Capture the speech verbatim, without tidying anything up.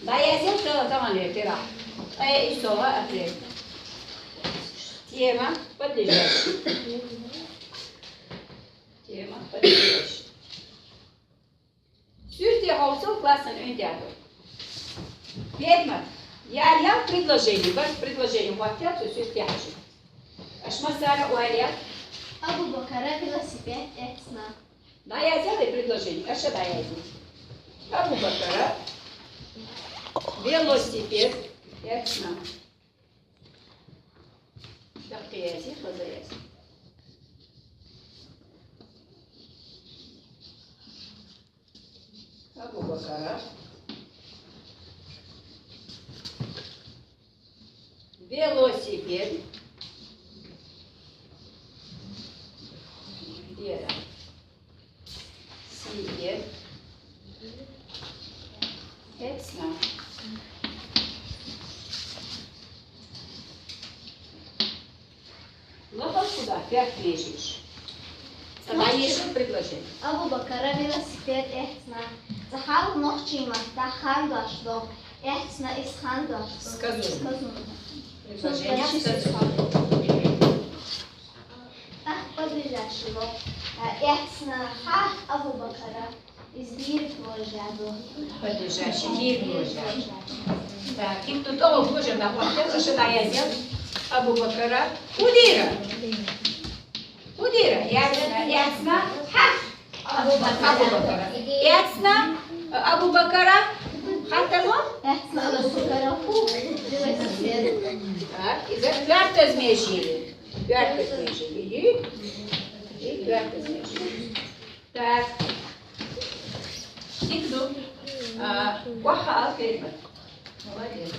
Да, я сделал целое, там, Али, пера. Э, и что, а, апрель. Тема подлежащее. Тема подлежащее. Сюртеховсов классын өндяду. Ведьма. Я, я предложение. Баш предложение. Вот я, то сюртеховсов. Ашмасара уалия. Абу Бакара велосипед эцна. Даязяли предложение. Аша даязяли. Абу Бакара велосипед эцна. Так, даязяли, хоза язяли. Абу Бакара. Велосипед. Вера. Сипед. Эцна. Лаха суда, пять вещей. Сама ещё предложение. Абу Бакара велосипед эцна. Захал нохчи мата хан дошло. Эцна из хан дошло. Сказуемо. Сказуемо. Предложение сказуемо. Ах, подлежащее. Эцна ха Абу Бакара. Из бир подлежащее. Подлежащее, бир подлежащее. Так, и кто того тоже на платье, что даязял Абу Бакара. Удира. Удира. Ясна, ясна. Ха. Абу Бакара. Абу Бакара. Ясна. Абу Бакара. Хатало? Ясна Абу Бакара. Ху. Так, и за пятое змеи. Пятое змеи. И пятое змеи. Так. Дикду. А, ваха алкерба. Молодец.